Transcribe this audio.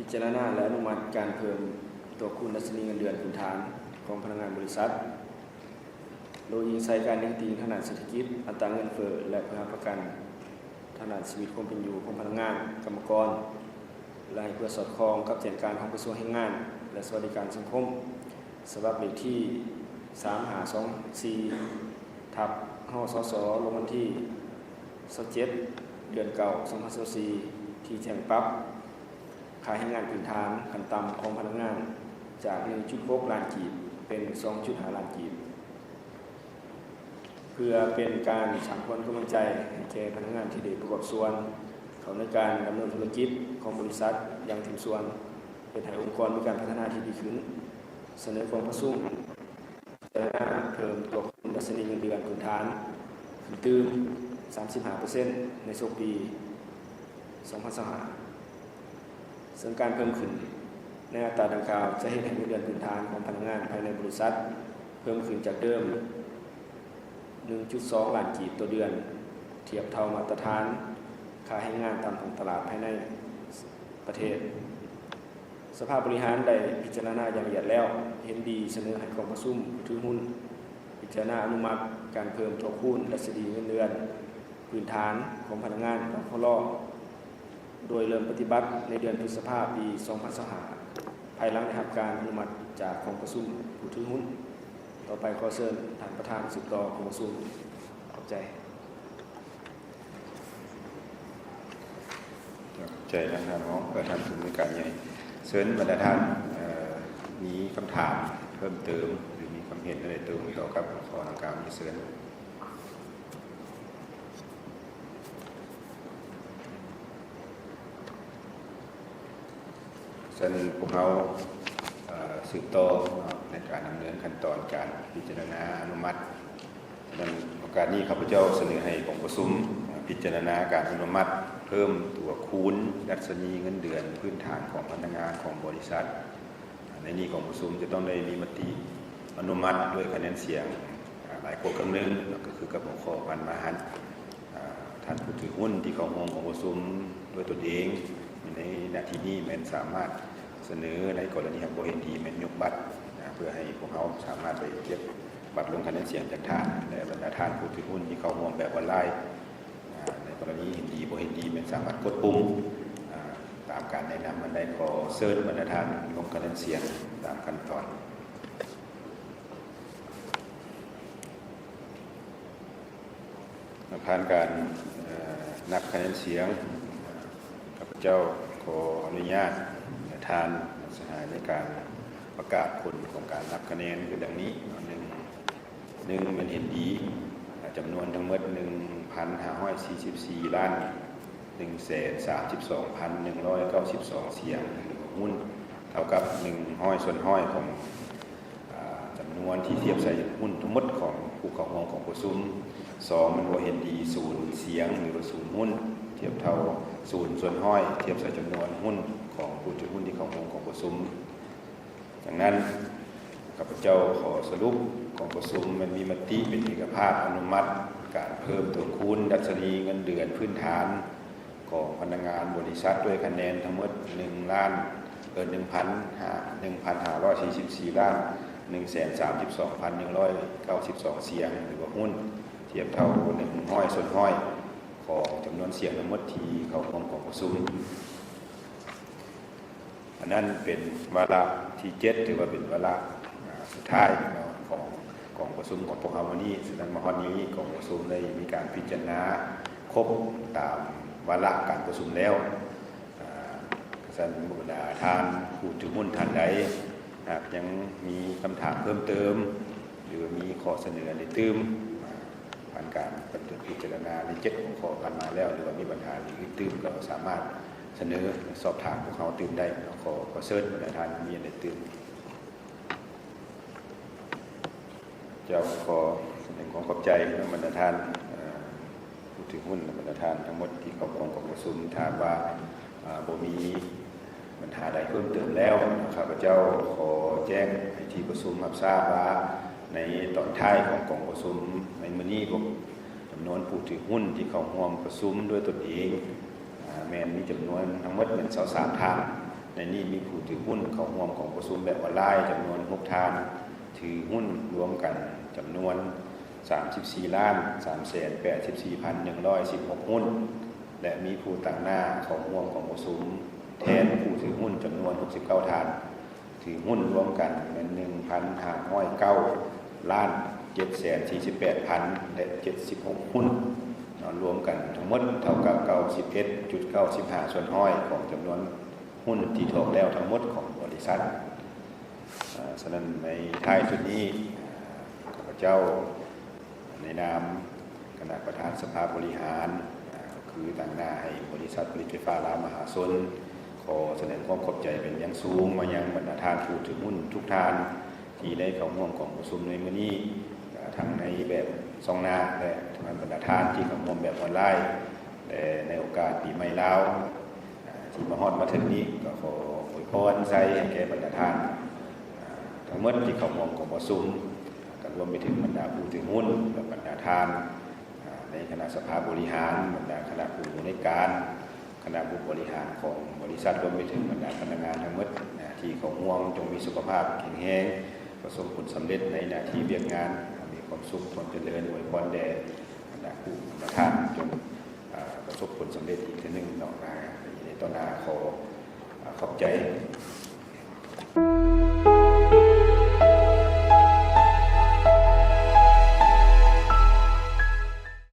ພິຈາລະນາ ແລະ ອະນຸມັດການເພີ່ມຕົວຄູນດັດຊະນີເງິນເດືອນພື້ນຖານຂອງພະນັກງານບໍລິສັດ ໂດຍອີງໃສ່ການອີງຕິງທາງດ້ານເສດຖະກິດ, ອັດຕາເງິນເຟີ້ ແລະ ເພື່ອຮັບປະກັນທາງດ້ານຊີວິດຄວາມເປັນຢູ່ຂອງພະນັກງານ, ກຳມະກອນ ແລະ ໃຫ້ເພື່ອສອດຄ່ອງກັບແຈ້ງການຂອງກະຊວງແຮງງານ ແລະ ສະຫວັດດີການສັງຄົມ ສະບັບເລກທີ ສາມຫ້າສອງສີ່ ທັບ ຮສສ ລົງວັນທີ ຊາວເຈັດ ເດືອນເກົ້າ ສອງພັນຊາວສີ່ ທີ່ແຈ້ງປັບຄ່າແຮງງານພື້ນຖານຂັ້ນຕ່ຳຂອງພະນັກງານ ຈາກ ໜຶ່ງຈຸດຫົກລ້ານກີບ ເປັນ ສອງຈຸດຫ້າລ້ານກີບ ເພື່ອເປັນການສ້າງຂວັນກຳລັງໃຈໃຫ້ແກ່ພະນັກງານທີ່ໄດ້ປະກອບສ່ວນເຂົ້າໃນການດຳເນີນທຸລະກິດຂອງບໍລິສັດຢ່າງເຕັມສ່ວນ, ເຮັດໃຫ້ອົງກອນມີການພັດທະນາທີ່ດີຂຶ້ນ. ສະເໜີກອງປະຊຸມ ເພີ່ມຕົວຄູນດັດຊະນີເງິນເດືອນພື້ນຖານຂຶ້ນຕື່ມ ສາມສິບຫ້າເປີເຊັນ ໃນສົກປີ ສອງພັນຊາວຫ້າ ເຊິ່ງການເພີ່ມຂຶ້ນໃນອັດຕາດັ່ງກ່າວ ຈະເຮັດໃຫ້ເງິນເດືອນພື້ນຖານຂອງພະນັກງານພາຍໃນບໍລິສັດເພີ່ມຂຶ້ນຈາກເດີມ ໜຶ່ງຈຸດສອງລ້ານກີບຕໍ່ເດືອນ, ທຽບເທົ່າມາດຕະຖານຄ່າແຮງງານຕາມທ້ອງຕະຫຼາດພາຍໃນປະເທດ. ສະພາບໍລິຫານໄດ້ພິຈາລະນາຢ່າງລະອຽດແລ້ວ, ເຫັນດີສະເໜີໃຫ້ກອງປະຊຸມຜູ້ຖືຫຸ້ນພິຈາລະນາອະນຸມັດການເພີ່ມຕົວຄູນດັດຊະນີເງິນເດືອນພື້ນຖານຂອງພະນັກງານ ກພລ ໂດຍເລີ່ມປະຕິບັດໃນເດືອນພຶດສະພາ ປີສອງພັນຊາວຫ້າ ພາຍຫຼັງໄດ້ຮັບການອະນຸມັດຈາກກອງປະຊຸມຜູ້ຖືຫຸ້ນ. ຕໍ່ໄປຂໍເຊີນທ່ານປະທານສືບຕໍ່ກອງປະຊຸມ. ຂອບໃຈ. ຂອບໃຈທາງທ່ານຮອງ ແລະ ທ່ານຜູ້ອຳນວຍການໃຫຍ່. ເຊີນບັນດາທ່ານ ເອີ ມີຄຳຖາມເພີ່ມເຕີມ ຫຼື ມີຄວາມເຫັນໃດເຕີມຕໍ່ກັບຂໍ້ດັ່ງກ່າວນີ້ ເຊີນ. ສະນັ້ນພວກເຮົາ ເອີ ສືບຕໍ່ເນາະ ໃນການດຳເນີນຂັ້ນຕອນການພິຈາລະນາອະນຸມັດ. ສະນັ້ນໂອກາດນີ້ ຂ້າພະເຈົ້າສະເໜີໃຫ້ກອງປະຊຸມ ເອີ ພິຈາລະນາການອະນຸມັດເພີ່ມຕົວຄູນດັດຊະນີເງິນເດືອນພື້ນຖານຂອງພະນັກງານຂອງບໍລິສັດ. ໃນນີ້ກອງປະຊຸມຈະຕ້ອງໄດ້ມີມະຕິອະນຸມັດດ້ວຍຄະແນນສຽງ ອາ ຫຼາຍກວ່າເຄິ່ງໜຶ່ງ ກໍຄືກັບຫົວຂໍ້ຜ່ານມາຫັ້ນ. ອາ ທ່ານຜູ້ຖືຫຸ້ນທີ່ເຂົ້າຮ່ວມກອງປະຊຸມດ້ວຍຕົນເອງໃນໜ້າທີ່ນີ້ແມ່ນສາມາດສະເໜີ, ໃນກໍລະນີຫາກບໍ່ເຫັນດີແມ່ນຍົກບັດ ອາ ເພື່ອໃຫ້ພວກເຮົາສາມາດໄປເກັບບັດລົງຄະແນນສຽງຈາກທ່ານ ແລະ ບັນດາທ່ານຜູ້ຖືຫຸ້ນທີ່ເຂົ້າຮ່ວມແບບອອນລາຍ ອາ ໃນກໍລະນີເຫັນດີບໍ່ເຫັນດີແມ່ນສາມາດກົດປຸ່ມ ອາ ຕາມການແນະນຳອັນໃດ. ຂໍເຊີນບັນດາທ່ານລົງຄະແນນສຽງຕາມຂັ້ນຕອນ. ຜ່ານການ ເອີ ນັບຄະແນນສຽງ, ຂ້າພະເຈົ້າຂໍອະນຸຍາດທ່ານສະຫາຍໃນການປະກາດຜົນຂອງການນັບຄະແນນຄືດັ່ງນີ້ເນາະ. ໜຶ່ງ ໜຶ່ງແມ່ນເຫັນດີ ຈຳນວນທັງໝົດ ໜຶ່ງພັນຫ້າຮ້ອຍສີ່ສິບສີ່ລ້ານ ໜຶ່ງແສນສາມສິບສອງພັນໜຶ່ງຮ້ອຍເກົ້າສິບສອງສຽງ ຫຼືວ່າຫຸ້ນ ເທົ່າກັບໜຶ່ງຮ້ອຍສ່ວນຮ້ອຍຂອງ ອາ ຈຳນວນທີ່ທຽບໃສ່ຫຸ້ນທັງໝົດຂອງຜູ້ເຂົ້າຮ່ວມກອງປະຊຸມ. ສອງ ແມ່ນບໍ່ເຫັນດີ ສູນສຽງ ຫຼືວ່າສູນຫຸ້ນ ທຽບເທົ່າສູນສ່ວນຮ້ອຍ ທຽບໃສ່ຈຳນວນຫຸ້ນຂອງຜູ້ຖືຫຸ້ນທີ່ເຂົ້າຮ່ວມກອງປະຊຸມ. ດັ່ງນັ້ນ ຂ້າພະເຈົ້າຂໍສະຫຼຸບ ກອງປະຊຸມແມ່ນມີມະຕິເປັນເອກະພາບອະນຸມັດການເພີ່ມຕົວຄູນດັດຊະນີເງິນເດືອນພື້ນຖານຂອງພະນັກງານບໍລິສັດ ດ້ວຍຄະແນນທັງໝົດ ໜຶ່ງລ້ານ ເອີ ໜຶ່ງພັນຫ້າ ໜຶ່ງພັນຫ້າຮ້ອຍສີ່ສິບສີ່ລ້ານ ໜຶ່ງແສນສາມສິບສອງພັນໜຶ່ງຮ້ອຍເກົ້າສິບສອງສຽງ ຫຼືວ່າຫຸ້ນ ທຽບເທົ່າໜຶ່ງຮ້ອຍສ່ວນຮ້ອຍຂອງຈຳນວນສຽງທັງໝົດທີ່ເຂົ້າຮ່ວມກອງປະຊຸມ. ອັນນັ້ນເປັນວາລະທີເຈັດ ຖືວ່າເປັນວາລະ ອາ ສຸດທ້າຍເນາະ ຂອງກອງປະຊຸມຂອງພວກເຮົາມື້ນີ້. ສະນັ້ນມາຮອດນີ້ ກອງປະຊຸມໄດ້ມີການພິຈາລະນາຄົບຕາມວາລະການປະຊຸມແລ້ວ. ອາ ສະນັ້ນບັນດາທ່ານຜູ້ຖືຫຸ້ນທ່ານໃດ ຫາກຍັງມີຄຳຖາມເພີ່ມເຕີມ ຫຼືວ່າມີຂໍ້ສະເໜີອັນໃດຕື່ມ ອາ ຜ່ານການປະຕິ ພິຈາລະນາໃນເຈັດຫົວຂໍ້ຜ່ານມາແລ້ວ ຫຼືວ່າມີບັນຫາອື່ນຕື່ມ ກໍສາມາດສະເໜີສອບຖາມພວກເຮົາຕື່ມໄດ້ເນາະ. ຂໍ ຂໍເຊີນບັນດາທ່ານມີອັນໃດຕື່ມ. ເຈົ້າ ຂໍສະແດງຄວາມຂອບໃຈນຳບັນດາທ່ານ ເອີ ຜູ້ຖືຫຸ້ນ ແລະ ບັນດາທ່ານທັງໝົດທີ່ເຂົ້າຮ່ວມກອງປະຊຸມ. ຖ້າວ່າ ອາ ບໍ່ມີບັນຫາໃດເພີ່ມເຕີມແລ້ວ, ຂ້າພະເຈົ້າຂໍແຈ້ງໃຫ້ທີ່ປະຊຸມຮັບຊາບວ່າ ໃນຕອນທ້າຍຂອງກອງປະຊຸມໃນມື້ນີ້, ພວກ ຈຳນວນຜູ້ຖືຫຸ້ນທີ່ເຂົ້າຮ່ວມປະຊຸມດ້ວຍຕົນເອງ ອາ ແມ່ນມີຈຳນວນທັງໝົດແມ່ນຊາວສາມທ່ານ. ໃນນີ້ມີຜູ້ຖືຫຸ້ນເຂົ້າຮ່ວມກອງປະຊຸມແບບອອນລາຍຈຳນວນຫົກທ່ານ, ຖືຫຸ້ນລວມກັນຈຳນວນສາມສິບສີ່ລ້ານສາມແສນແປດສິບສີ່ພັນໜຶ່ງຮ້ອຍສິບຫົກຫຸ້ນ ແລະ ມີຜູ້ຕາງໜ້າເຂົ້າຮ່ວມກອງປະຊຸມແທນຜູ້ຖືຫຸ້ນຈຳນວນຫົກສິບເກົ້າທ່ານ, ຖືຫຸ້ນລວມກັນແມ່ນໜຶ່ງພັນຫ້າຮ້ອຍເກົ້າລ້ານເຈັດແສນສີ່ສິບແປດພັນແລະເຈັດສິບຫົກຫຸ້ນເນາະ, ລວມກັນທັງໝົດເທົ່າກັບເກົ້າສິບເອັດຈຸດເກົ້າສິບຫ້າສ່ວນຮ້ອຍຂອງຈຳນວນ ຫຸ້ນທີ່ຖອກແລ້ວທັງໝົດຂອງບໍລິສັດ. ເອີ ສະນັ້ນໃນທ້າຍສຸດນີ້ ເອີ ຂ້າພະເຈົ້າໃນນາມຄະນະປະທານສະພາບໍລິຫານ ເອີ ຄືຕາງໜ້າໃຫ້ບໍລິສັດຜະລິດໄຟຟ້າລາວມະຫາຊົນ ຂໍສະແດງຄວາມຂອບໃຈເປັນຢ່າງສູງມາຍັງບັນດາທ່ານຜູ້ຖືຫຸ້ນທຸກທ່ານ ທີ່ໄດ້ເຂົ້າຮ່ວມກອງປະຊຸມໃນມື້ນີ້ ເອີ ທັງໃນແບບສ່ອງໜ້າ ແລະ ທັງບັນດາທ່ານທີ່ເຂົ້າຮ່ວມແບບອອນລາຍ ແລະ ໃນໂອກາດປີໃໝ່ລາວ ທີ່ມາຮອດມາເຖິງນີ້ ກໍຂໍອວຍພອນໄຊໃຫ້ແກ່ບັນດາທ່ານ ອາ ທັງໝົດທີ່ເຂົ້າຮ່ວມກອງປະຊຸມ ກໍລວມໄປເຖິງບັນດາຜູ້ຖືຫຸ້ນ ແລະ ບັນດາທ່ານ ອາ ໃນຄະນະສະພາບໍລິຫານ, ບັນດາຄະນະຜູ້ອຳນວຍການ, ຄະນະຜູ້ບໍລິຫານຂອງບໍລິສັດ, ລວມໄປເຖິງບັນດາພະນັກງານທັງໝົດ ອາ ທີ່ເຂົ້າຮ່ວມ ຈົ່ງມີສຸຂະພາບແຂງແຮງ, ປະສົບຜົນສຳເລັດໃນໜ້າທີ່ວຽກງານ, ມີຄວາມສຸກ, ຄວາມຈະເລີນ, ອວຍພອນແດ່ບັນດາຜູ້ບັນດາທ່ານ ຈົ່ງ ອາ ປະສົບຜົນສຳເລັດອີກເທື່ອໜຶ່ງເນາະ. ອາ ໃນຕໍ່ໜ້າຂໍ ອາ ຂອບໃຈ.